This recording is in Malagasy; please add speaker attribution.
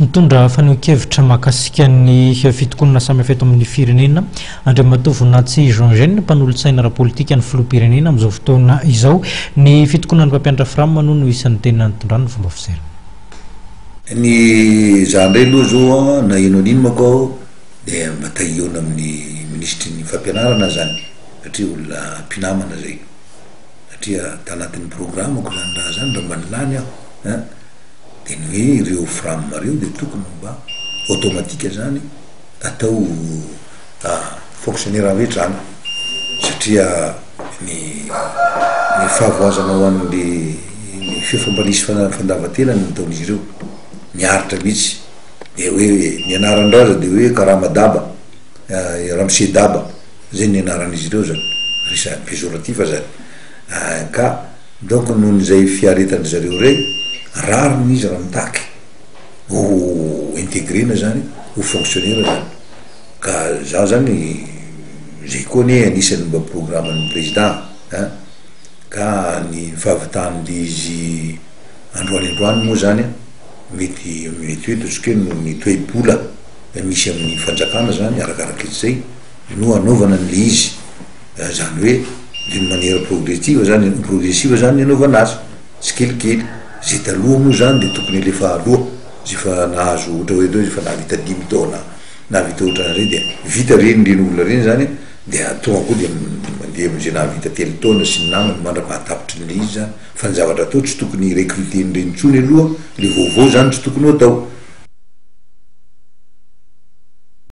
Speaker 1: Nitondra fanehoan-kevitra mahakasika ny fitokonana samihafa eto amin'ny firenena, Andriamatoa Voninahitsy Jean Jeune, mpanolotsaina ara-politika ny filoham-pirenena amin'izao fotoana izao. Ny fitokonan'ny mpampianatra Fram moa no isan'ny tena nitondrany ny fomba fijeriny.
Speaker 2: Ny za ndray aloha zao an, naheno an'iny manko aho de mba te hihaona amin'ny minisitry ny fampianarana zany satria olona mpinamana zay, satria tanatin'ny programako zany raha zany raha mba nilany aho an. De ny hoe ireo fram ireo de tokony mba automatique zany atao fonctionnaire avy hatrany satria ny ny fahavoazana ho an'le ny f'efa mba nisy fandavan-tena ny nataon'izy ireo, niaritra mihitsy de hoe ny anaran-dreo aza de hoe karama daba, ramose daba zay ny anaran'izy ireo zany, resa péjoratif zany ka. Donc noho ny zay fiaretan-dry zareo rey, rariny izy raha mitaky ho integrer-na zany, ho fonctionnaire zany. Ka za zany, zay koa anie anisan'ny mba programan'ny président an, ka ny fahavitan'le izy androany androany moa zany an, mety mety hoe ataontsika hoe noho ny toe-bola misy amin'ny fanjakana zany arakarak'izay no anaovana an'le izy. Zany hoe d'une manière progressive zany, progressive zany ny anaovana azy, tsikelikely, zay taloha moa zany de tokony alefa aloha, zay efa nahazo ohatra hoe zao efa nahavita dimy taona, nahavita ohatran'ireny de vita reny reny olona reny zany de tonga koa de mandeha am'zay nahavita telo taona sy ny namany mandrapahatapitry ny le izy zany, fa ny zavatra atao tsy tokony hi-recruter an'ireny intsony aloha, le vaovao zany tsy tokony ho atao.